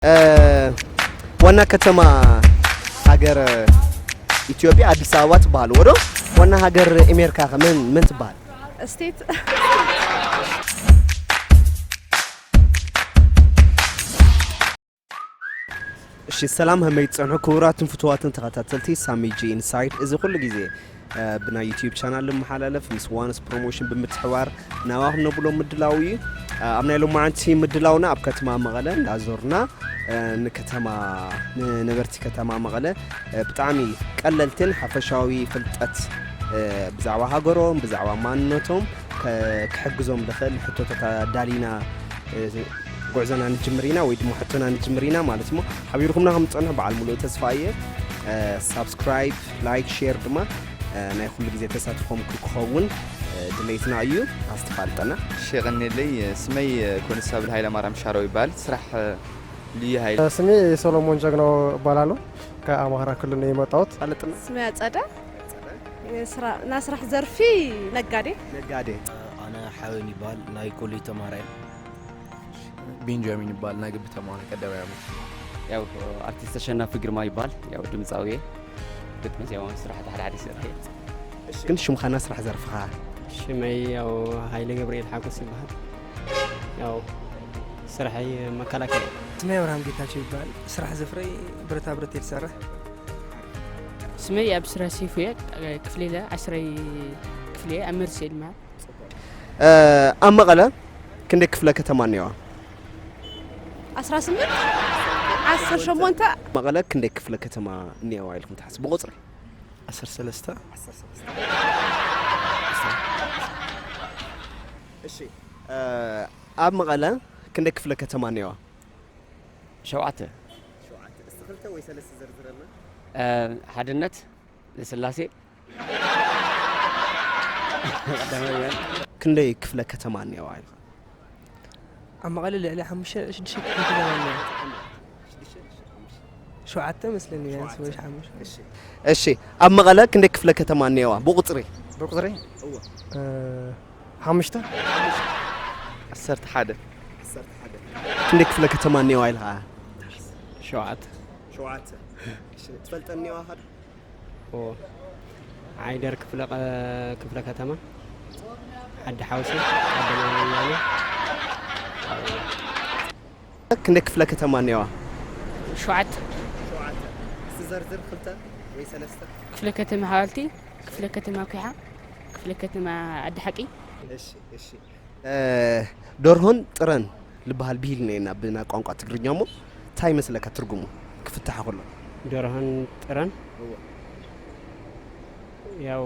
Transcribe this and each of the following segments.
እ፣ ዋና ከተማ ሃገር ኢትዮጵያ ኣዲስ ኣበባ ትበሃል። ወዶ ዋና ሃገር ኣሜሪካ ከ መን፣ መን ትበሃል? ስቴት። እሺ፣ ሰላም፣ ከመይ ትጸንሑ ክቡራትን ፍቱዋትን ተኸታተልቲ ሳሚ ጂ ኢንሳይድ። እዚ ኩሉ ግዜ፣ እ፣ ብናይ ዩቲዩብ ቻናል ዝመሓላለፍ ምስ ዋንስ ፕሮሞሽን ብምትሕባር ናባኹም ነብሎ ምድላው እዩ። እ፣ ኣብ ናይ ሎማዓንቲ ምድላውና ኣብ ከተማ መቐለ እንዳዞርና፣ እ፣ ንከተማ፣ ንነበርቲ ከተማ መቐለ፣ እ፣ ብጣዕሚ ቀለልትን ሓፈሻዊ ፍልጠት፣ እ፣ ብዛዕባ ሃገሮም፣ ብዛዕባ ማንነቶም ከ-፣ ክሕግዞም ዝኽእል ሕቶታት ኣዳሊና፣ እ፣ ጉዕዞና ንጅምር ኢና ወይ ድማ ሕቶና ንጅምር ኢና ማለት እሞ፣ ሓቢርኩምና ከም ትጸንሑ በዓል ሙሉእ ተስፋ እየ። እ፣ ሳብስክራይብ፣ ላይክ፣ ሼር ድማ፣ እ፣ ናይ ኩሉ ግዜ ተሳትፎም ክኸውን፣ እ፣ ድሌትና እዩ። ኣስተፋልጠና። እሺ፣ የቐንየለይ። ስመይ ኮንስታብል ሃይለማርያም ሻረው ይበሃል። ስራሕ ልዩ ኃይል። ስሜ ሰሎሞን ጀግናው እባላለሁ። ከአማራ ክልል ነው የመጣሁት። ፋልጥና። ስሜ ኣጸደ። የስራ-፣ ናይ ስራሕ ዘርፊ ነጋዴ። ነጋዴ። ኣነ ሓወን ይበሃል፣ ናይ ኮሌጅ ተማሃራይ። ቤንጃሚን ይበሃል፣ ናይ ግቢ ተማሃራይ ቀዳማይ ዓመት። ያው ኣርቲስት ተሸናፊ ግርማ ይበሃል። ያው ድምፃዊ እየ። ግጥሚ ዜማውን ስራሕቲ ሓደ ሓደ ይሰርሕ እየ። ግን ሽምኻና ስራሕ ዘርፍኻ? ሽመይ ያው ኃይለ ገብርኤል ሓጎስ ይበሃል። ያው ስራሐይ መከላከያ። ስመይ ኣብርሃም ጌታቸው ይበሃል። ስራሕ ዘፍረይ ብረታ ብረት እየ ዝሰርሕ። ስመይ ኣብስራ ሰይፉ እየ። ክፍሊ ለ ዓስራይ ክፍሊ እየ። ኣብ መርሴ ድማ እ፣ ኣብ መቐለ ክንደይ ክፍለ ከተማ እኒዋ? ኣስራ ስምንት፣ ዓሰርተ ሸሞንተ። መቐለ ክንደይ ክፍለ ከተማ እኒዋ ኢልኩም ትሓስቡ? ብቁፅሪ። ዓሰርተ ሰለስተ። እሺ፣ እ፣ ኣብ መቐለ ክንደይ ክፍለ ከተማ እኒዋ? ሸውዓተ። ሸውዓተ። እስቲ ክልተ ወይ ሰለስተ ዘርዝረልና። እ፣ ሓድነት፣ ለስላሴ። ክንደይ ክፍለ ከተማ እኒዋ ኢልካ? ኣብ መቐለ ልዕሊ ሓሙሽተ ሽዱሽተ ክፍለ ከተማ ኣለዋ። ሸውዓተ መስለኒ ቢያንስ ወይ ሓሙሽተ። እሺ፣ ኣብ መቐለ ክንደይ ክፍለ ከተማ እኒዋ ብቁፅሪ? ብቁፅሪ እወ። እ፣ ሓሙሽተ። ዓሰርተ ሓደ። ክንደይ ክፍለ ከተማ እኒዋ ኢልካ? ሸውዓተ። ሸውዓተ። እሺ፣ ትፈልጠን እኒዋ ሓደ? ኦ፣ ዓይደር ክፍለ ቀ-፣ ክፍለ ከተማ፣ ዓዲ ሓውሲ፣ ቀዳማዊ ወያነ። ክንደይ ክፍለ ከተማ እኒዋ? ሸውዓተ። ሸውዓተ። እስቲ ዘርዝር፣ ክልተ ወይ ሰለስተ። ክፍለ ከተማ ሓወልቲ፣ ክፍለ ከተማ ኩሓ፣ ክፍለ ከተማ ዓዲ ሓቂ። እሺ፣ እሺ። እ፣ ደርሆን ጥረን ዝበሃል ብሂል እኒኤና ብና ቋንቋ ትግርኛ እሞ፣ እንታይ ይመስለካ ትርጉሙ ክፍታሕ ከሎ? ደርሆን ጥረን እወ። ያው፣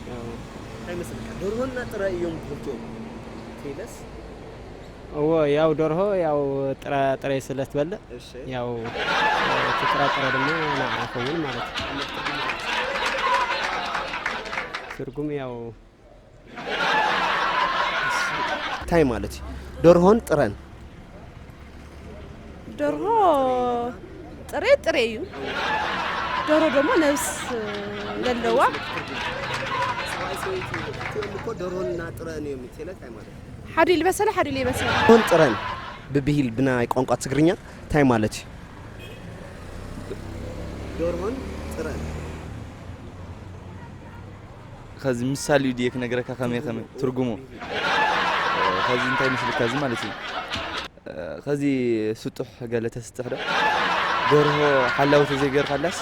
ያው እንታይ ይመስለካ? ደርሆና ጥረ እዮም ክልቲኦም። ቴለስ? እዎ፣ ያው ደርሆ ያው ጥረ-፣ ጥረ ስለ ትበልዕ፣ እሺ። ያው እቲ ጥራጥረ ድማ ንዓ ይኸውን ማለት እዩ። ትርጉም ያው እንታይ ማለት እዩ? ደርሆን ጥረን። ደርሆ ጥሬ ጥሬ እዩ። ደርሆ ደግሞ ነብስ ዘለዋ። ሰብኣይ ሰበይቲ ክልቲኦም እኮ ደርሆና ጥረን እዮም። ቴለ እንታይ ማለት እዩ? ሓደ ይልበሰለ፣ ሓደ ይልበሰለ። ደርሆን ጥረን ብብሂል ብናይ ቋንቋ ትግርኛ እንታይ ማለት እዩ? ደርሆን ጥረን። ከዚ ምሳሌ ድየ ክነግረካ ከመይ ከመይ ትርጉሙ? ከዚ እንታይ ምስልካ እዚ ማለት እዩ። ከዚ ስጡሕ ገለ ተስጥሕ ዶ? ደርሆ ሓላዊ ተዘይገርካላስ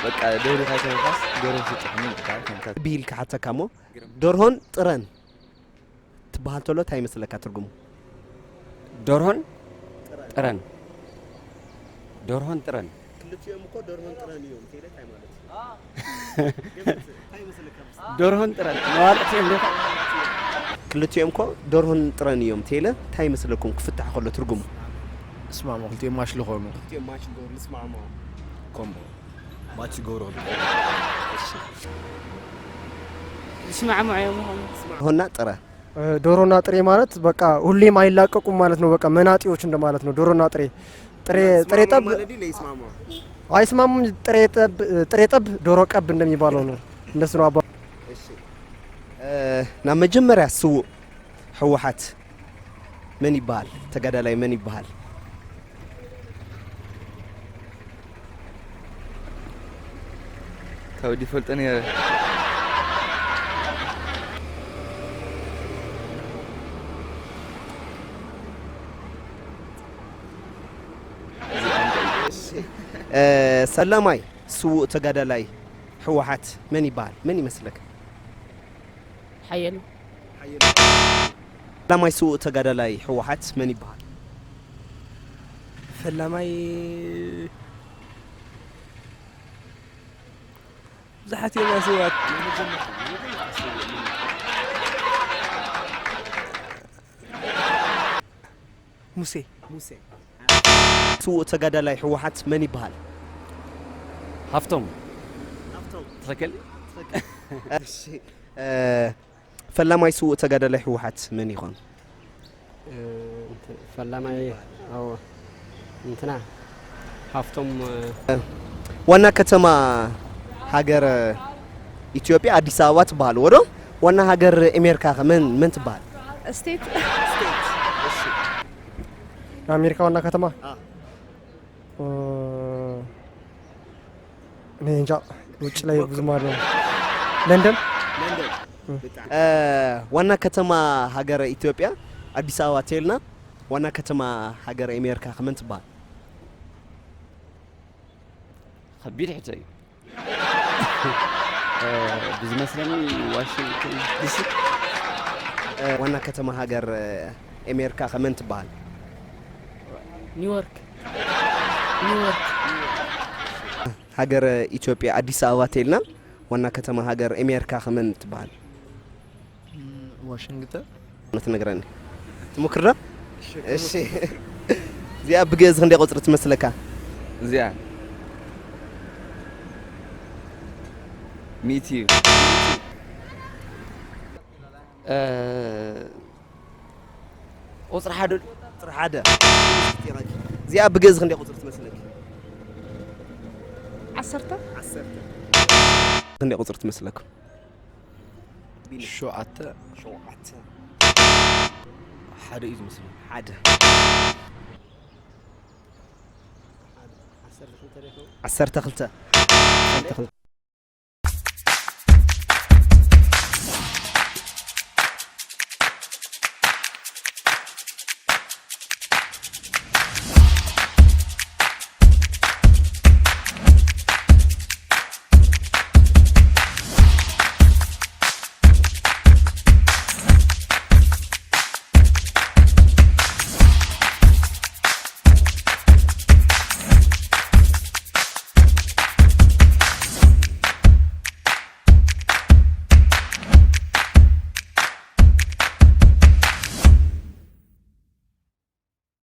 በቃ ደብሪኻ ተበልካስ ደርሆ ስጡሕ ምን ይበሃል ከምታት። ብሂል ክሓተካ እሞ፣ ደርሆን ጥረን ትበሃል ተሎ እንታይ ይመስለካ ትርጉሙ? ደርሆን ጥረን። ደርሆን ጥረን። ክልቲኦም እኮ ደርሆን ጥረን እዮም። ቴለ እንታይ ማለት እዩ? ደርሆን ጥረን መባልዕቲ እዮም ዶ? ክልቲኦም እኮ ደርሆን ጥረን እዮም። ቴለ እንታይ ይመስለኩም ክፍታሕ ከሎ ትርጉሙ? እስማማ ክልቲኦም ማሽ ልኾኑ። ክልቲኦም ማሽ ልኾኑ፣ ንስማማ። ኮምቦ ማች ገብሩ። ዝስማዕምዑ እዮም ዝኾኑ። ደርሆና ጥረ። እ፣ ዶሮና ጥሬ ማለት በቃ ሁሌም አይላቀቁም ማለት ነው። በቃ መናጤዎች እንደማለት ነው። ዶሮና ጥሬ፣ ጥሬ፣ ጥሬ ጠብ። ማለት ዲለ ይስማማ። አይስማሙም። ጥሬ ጠብ፣ ጥሬ ጠብ ዶሮ ቀብ እንደሚባለው ነው። እንደሱ ነው አባ። እሺ፣ እ፣ ናብ መጀመርያ ስውእ ህወሓት መን ይበሃል? ተጋዳላይ መን ይበሃል? ታውዲ ፈልጠ ነረ። እ፣ ሰላማይ ስዉእ ተጋዳላይ ህወሓት መን ይበሃል? መን ይመስለካ? ሓየሉ ሰላማይ ስዉእ ተጋዳላይ ህወሓት መን ይበሃል? ፈላማይ ብዙሓት እዮም ሰባት። ሙሴ ስዉእ ተጋዳላይ ህወሓት መን ይበሃል? ሃፍቶም ትኽክል። ፈላማይ ስዉእ ተጋዳላይ ህወሓት መን ይኾን? ፈላማይ ኣዎ እንትና ሃፍቶም ዋና ከተማ ሃገረ ኢትዮጵያ ኣዲስ ኣበባ ትበሃል ወዶ? ዋና ሃገር ኤሜርካ ከ መን መን ትበሃል? ስቴት ኣሜሪካ ዋና ከተማ እኔ እንጃ ውጭ ላይ ብዙም አለው። ለንደን ዋና ከተማ ሃገረ ኢትዮጵያ ኣዲስ ኣበባ ቴልና ዋና ከተማ ሃገረ ኤሜርካ ከመን ትበሃል? ከቢድ ሕቶ እዩ። ብዝመስለኒ ዋሽንግተን ዲሲ። ዋና ከተማ ሃገር ኤሜርካ ከመን ትበሃል? ኒውዮርክ ኒውዮርክ ሃገረ ኢትዮጵያ ኣዲስ ኣበባ ቴልና ዋና ከተማ ሃገር ኤሜርካ ከመን ትበሃል? ዋሽንግተን ትነግረኒ ትሞክር ዶ? እሺ እዚኣ ብግእዝ ክንደይ ቁፅሪ ትመስለካ? እዚኣ ሚእቲ እዩ። ቁፅሪ ሓደ ቁፅሪ ሓደ እዚኣ ብግእዝ ክንደይ ቁፅሪ ትመስለኪ? ዓሰርተ ክንደይ ቁፅሪ ትመስለኩም? ሸውዓተ ሸውዓተ ሓደ እዩ ዝመስለኒ። ሓደ ዓሰርተ ክልተ